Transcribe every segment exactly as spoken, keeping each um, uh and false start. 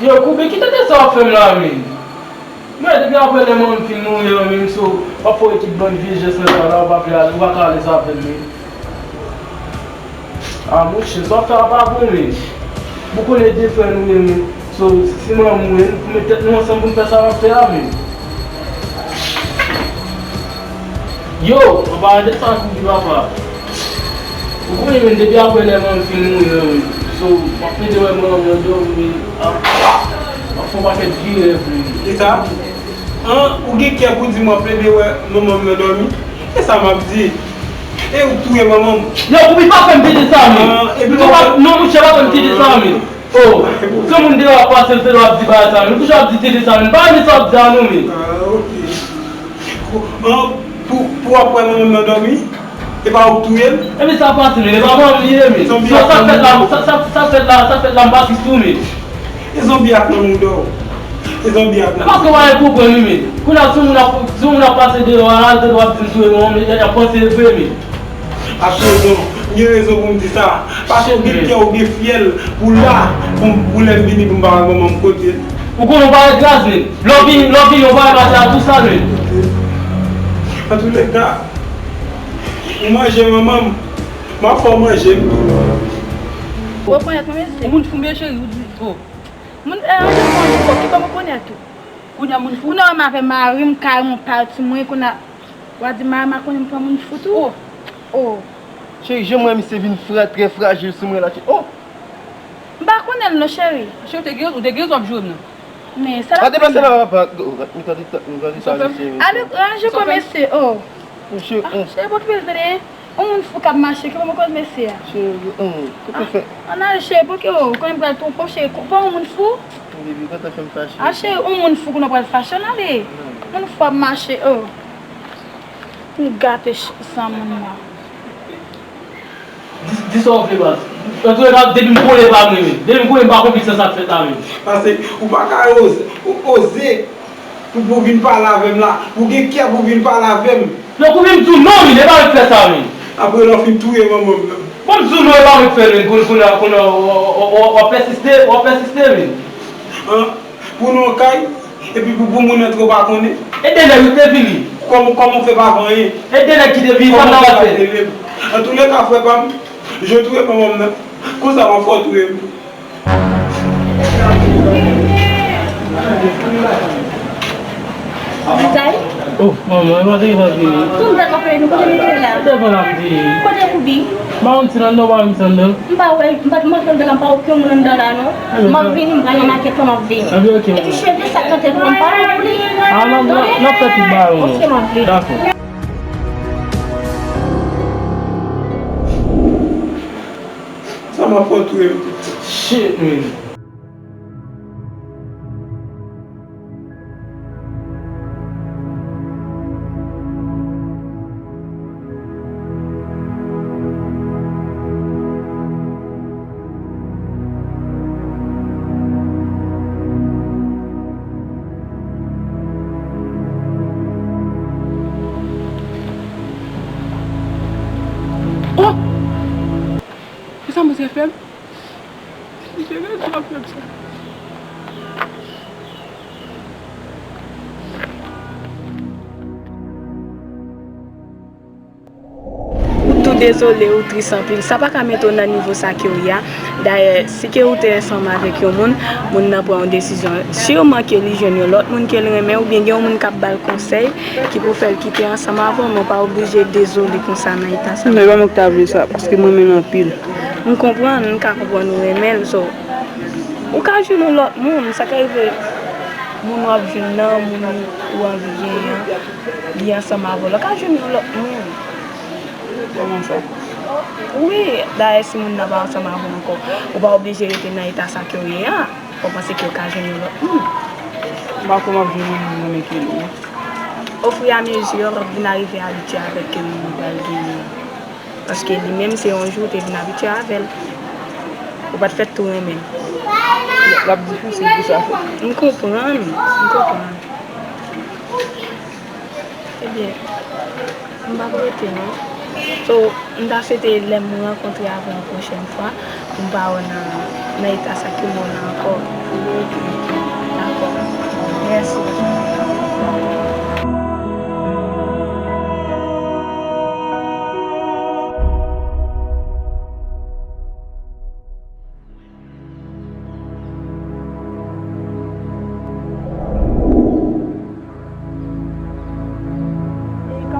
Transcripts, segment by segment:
Yo, Koube, ki tenten sa w ap fè m la, men? Men, depi apre lè manman m fin mouri an, men, so, w ap fè yon ekip bann vye jès nan sa la, w pa vle ale, w pa ka ale sa avè m, men. A, monchè, sa w ap fè a pa bon, men. Ou konnen de frè nou ye, men. So, si manman m mouri, nou pou met tèt nou ansanm pou n fè sa n ap fè a, men. Yo, anba de sa Koube, papa. Ou konnen, men, depi apre lè manman m fin mouri an, men. So, m ap plede wè manman m nan dòmi, men, ap, ap fè yon pakèt vye rèv, men. E sa? An, ou gen kè pou di m w ap plede wè manman m nan dòmi? E sa m ap di? E ou k touye manman m? Yo, Koube, pa fè m tete sa, men. An, epi ou pa, non, monchè, pa fè m tete sa, men. Oh, se moun deyò ap pase, l fè w ap di bagay sa, men. Ou toujou ap di tete sa, men. M pa renmen sa w ap di a, non, men. Ah, ok. An, pou, pou w ap wè manman m nan dòmi? E pa ou k touye l? Ebyen sa pase, men. E pa manman m li ye, men. Sa, sa fèt la, sa, sa, sa fèt la, sa fèt la, m pa tris tou, men. E zonbi ak nan mouda w. E zonbi ak nan. Paske w pa gen konprann, wi, men. Kounye a, si yon moun ap, si yon moun ap pase deyò a, al tande w ap di m touye manman m, y ap panse e vre, men. Absoliman. M gen rezon pou m di sa. Paske w gen kè, w gen fyèl, pou la, pou, pou lè m vini, pou m pa wè manman m kote l. Ou konnen w pa egzajere. Lè w vini, lè w vini, w pa mache a tou sal, men. Antouleka, ou manje manman m, m ap fè w manje m tou. Ou rekonèt mwen, mesye? Ou moun fou, men cheri, ou di, oh. Moun, eh, anje fò, anje fò, ki kòman w konèt ou? Kounye a moun fou? Kounye a w wè m avè mari m, kay mwen, pati mwen, kounye a w a di mari m a konnen m pran moun fou tou? Oh. Oh. Cheri, jan m wè misye vin fra-, trè frajil sou mwen la, cheri. Oh. M pa konnen l non, cheri. Cheri, ou te gen, ou te gen rezon ap joure m nan. Men, sa la. Pa deplase la, papa. Oh, m tande, m tande sa, mesye. Ale, ranje kò, mesye, oh. Mesye, ah, cheri, pokipe l tande. Yon moun fou k ap mache, ki bon koz mesye a? Cheri, hmm, kote fè? Ann ale, cheri, poke w, konnen m pral twonpe w, cheri, pa yon moun fou. Baby, kote fè m fache? Ah, cheri, yon moun fou konnen w pral fache, ann ale. Non. Moun fou ap mache, oh. M gate san moun nan. Di, di sa w vle, baz. Antouka, depi m konnen pa mwen menm. Depi m konnen m pa konplis nan sa k fèt la menm. Paske ou pa ka oze, ou oze. Pou, pou vin pale avè m la. Ou gen kè pou vin pale avè m. Donk ou vin di w non, wi, e pa mwen k fè sa, wi. Apre lè w fin touye manman m nan. Bon, m di w non, e pa mwen k fè l, wi. Kounye a, kounye a, w ap pèsiste, w ap pèsiste, wi. An, pou nou an kay, epi pou, pou moun antre w pa konnen. E de nèg yo te vini. Kòman, kòman w fè pa fè anyen? E de nèg ki te vini, sa n ap fè? Antouleka, frè pa m, jan w touye manman m nan, konsa m ap fè w touye m tou. Vizaj? Oh, manman, e pa te gen sa vini. Tout moun t ap fè nou, kote nou te la? Telefòn ap di. Kote Koubi? M pa konn si l anndan, m pa konn si l anndan. M pa wè, m pa t manke anndan la, m pa wè okenn moun anndan la, non. M ap vini, m pral nan makèt la, m ap vini. Epi cheve sa k nan tèt mwen, m pa wè pou li. Ah, n ap, n ap, n ap fè tout bagay, non. Ok, m ap vini. Dakò. Sa m ap fè w touye m tou. Shit, man. Oh! Kisa misye fè m? Misye gen dwa fè m sa. Ou tou dezole, ou tris anpil. Sa pa ka mete w nan nivo sa ke w ye a. Dayè, si ke ou te ansanm avèk yon moun, moun nan pran yon desizyon. Siman ke li jwenn yon lòt moun ke l renmen, oubyen gen yon moun k ap ba l konsèy ki pou fè l kite ansanm avè w, men w pa oblije dezole konsa nan eta sa. Men pa mwen ki ta vle sa, paske m renmen l anpil. M konprann, m ka konprann ou renmen l, so, ou ka jwenn yon lòt moun, sa ka rive moun w ap jwenn nan, moun ou anvi genyen an, li ansanm avè w la, ou ka jwenn yon lòt moun. Kòman sa? Wi, dayè si moun nan pa ansanm avè w ankò, ou pa oblije rete nan eta sa ke w ye a, ou panse ke w ka jwenn yon lòt moun. M pa kwè m ap jwenn yon moun nan men Kelly. Ofiramezi, w ap vin arive abitye avèk ke moun ou pral genyen an. Paske li menm se yon jou ou te vin abitye avè l. Ou pa t fèt tou renmen l. L ap difisil pou sa fèt. M konprann, m konprann. Ebyen, M p ap rete non. So, m ta swete lè m rankontre avè w yon pwochèn fwa, pou m pa wè w nan, nan eta sa ke m wè w la ankò. Dakò. Mèsi.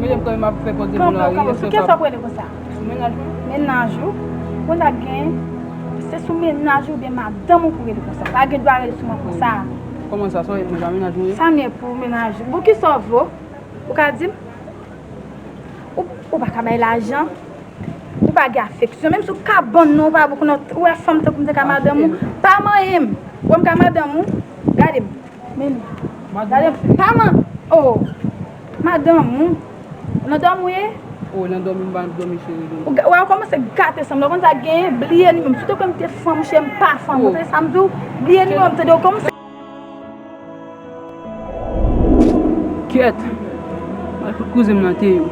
Medam, kanmenm ap fè kòz de moun la ri, èske sa? Sou kiyès w ap rele konsa? Sou mennaj mwen. Mennaj ou? Konn sa gen, se sou mennaj ou oubyen madanm ou pou rele konsa. Pa gen dwa rele sou mwen konsa. Kòman sa? Sa w ye, mwen pa mennaj mwen ye? Sa m ye pou mennaj ou? Bon, kisa w vle? Ou ka di m? Ou, ou pa ka bay lajan. Ou pa gen afeksyon. Menm si w ka ban m non, ou pa bon non. Ou wè fanm tankou m te ka madanm ou. Pa manyen m. Ou wè m ka madanm ou. Gade m. Men, gade m. Pa man. Oh. Madanm ou. Nan dòmi w ye? Oh, nan dòmi m pa dòmi cheri. Ou ga-, ou wè, ou kòmanse gate san m. Lè w konn sa genyen, bliye nimewo m. Si w te kwè m te fanm, cheri, m pa fanm. Ou tande sa m di w? Bliye nimewo m, tande w kòmanse. Kyèt! Al fout kouzen m nan teyè.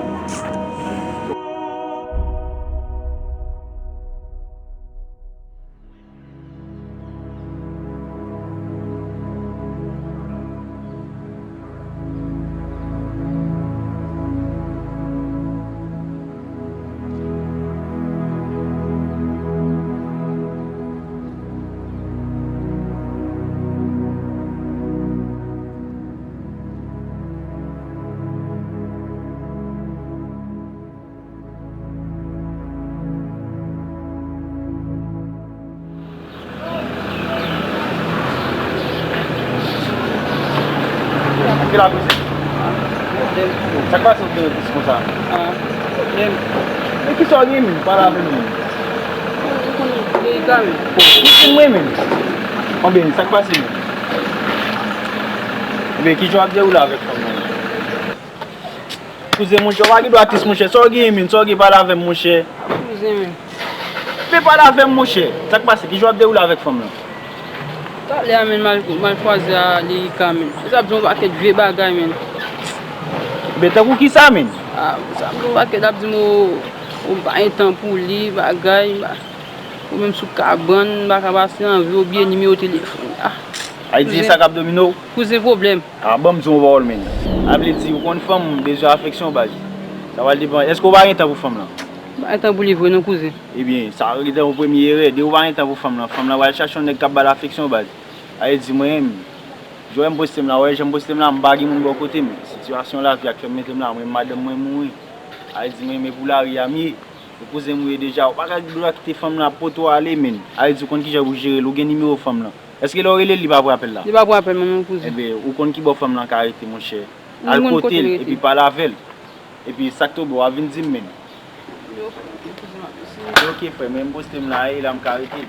Ki la kouzen? Sa k pase w gen pis konsa? Ah, pwoblèm. Men kisa w gen menm? Pale avè m menm. Ou konnen, ou konnen, Erika menm. Kouzen mwen menm. Anben, sa k pase menm? Anben, kijan w ap dewoule avèk fanm nan? Kouzen, monchè, w pa gen dwa tris, monchè. Sa w genyen, menm? Sa w gen, pale avè m, monchè. Kouzen, men. Men pale avè m, monchè. Sa k pase? Kijan w ap dewoule avèk fanm lan? Talè a, men, m al, m al kwaze a Erika, men. Sa ap di yon pakèt vye bagay, men. Men tankou kisa, men? Ah, sa ap di yon pakèt, ap di m, o, o, m pa gen tan pou li, bagay, ba, ou menm sou kabann, m pa ka pase anvi, ou bliye nimewo telefòn. Ah. Ay di, e sa k ap domine w? Kouzen, pwoblèm. A, ban m di w yon pawòl, men. A vle di, ou konn fanm bezwen afeksyon, baz. Sa pral depann. Èske w pa gen tan pou fanm lan? M pa gen tan pou li vre non, kouzen. Ebyen, sa rete yon premye erè. Depi w pa gen tan pou fanm lan, fanm lan pral chache yon nèg k ap ba l afeksyon, baz. A vle di, mwen menm, jan w wè m poste m la, w wè jan m poste m la, m pa gen moun bò kote m. Sitiyasyon lavi a k fè m mete m la, mwen, madanm mwen mouri. A vle di, mwen, men pou lari a m ye. Ou kouzen m ou ye deja, ou pa ka gen dwa kite fanm lan ap pote w ale, men. A vle di, ou konn kijan pou jere l, ou gen nimewo fanm lan. Èske lè w rele l, li pa pran apèl la? Li pa pran apèl mwen non, kouzen. Enben, ou konn ki bò fanm lan ka rete, monchè. Al kote l, epi pale avè l. Epi sa k tonbe, w a vin di m menm. Ok, frè, men m poste m la, e la m ka rete.